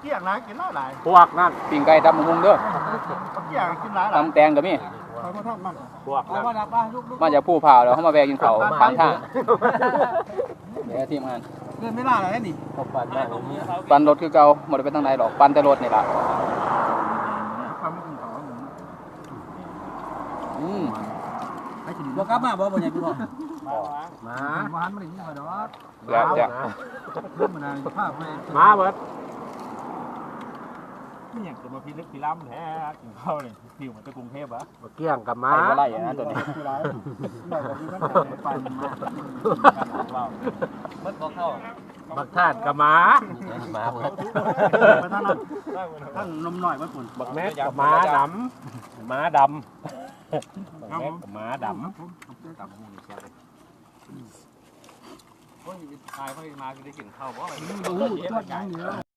ເກ້ງນະ ກິນຫຼາຍໆ ພວກນັ້ນ ປີ້ງໄກ່ ຕຳບັກຫຸ່ງເດີ ເກ້ງກິນຫຼາຍໆ ຕຳແຕງກໍມີ ພວກນັ້ນ ມາຈາກພູພ້າວ ແລ້ວເຮົາມາແວ່ກິນເຂົ້າຂ້າງທາງ ເດີທີມງານ ເກີນເວລາແລ້ວນີ້ ປັ່ນລົດຄືເກົ່າ ບໍ່ໄດ້ໄປທາງໃດດອກ ປັ່ນແຕ່ລົດນີ້ລະ ອືມ ບໍ່ກັບມາບໍ່ ບໍ່ໃຫຍ່ ມາ ມາ ບໍ່ທັນມາໄດ້ຍິນຂ້ອຍດອກ ແຊບ ແຊບ ມາເບິດ ມີຫຍັງຈະມາພິລຶກພິລຳແທ້ ກິນເຂົ້ານີ້ ຫິວມາແຕ່ກຸງເທບຫວາ ບໍ່ກ້ຽງກໍມາ ໄປບໍ່ໄດ້ນະຕົວນີ້ ເບິດບໍ່ເຂົ້າ ບັກທາດກໍມາ ມາເບິດ ທັງໜຸ່ມນ້ອຍເບິດພຸ້ນ ບັກແມັດກໍມາດຳ ໝາດຳ ບັກແມັດກໍໝາດຳ ຕຳບັກຫຸ່ງນີ້ແຊບເດ້ ໂອ້ຍ ຕາຍ ຂ້ອຍມາຊິໄດ້ກິນເຂົ້າບໍ່ ບໍ່ຮູ້ຈັກຫຍັງເລີຍ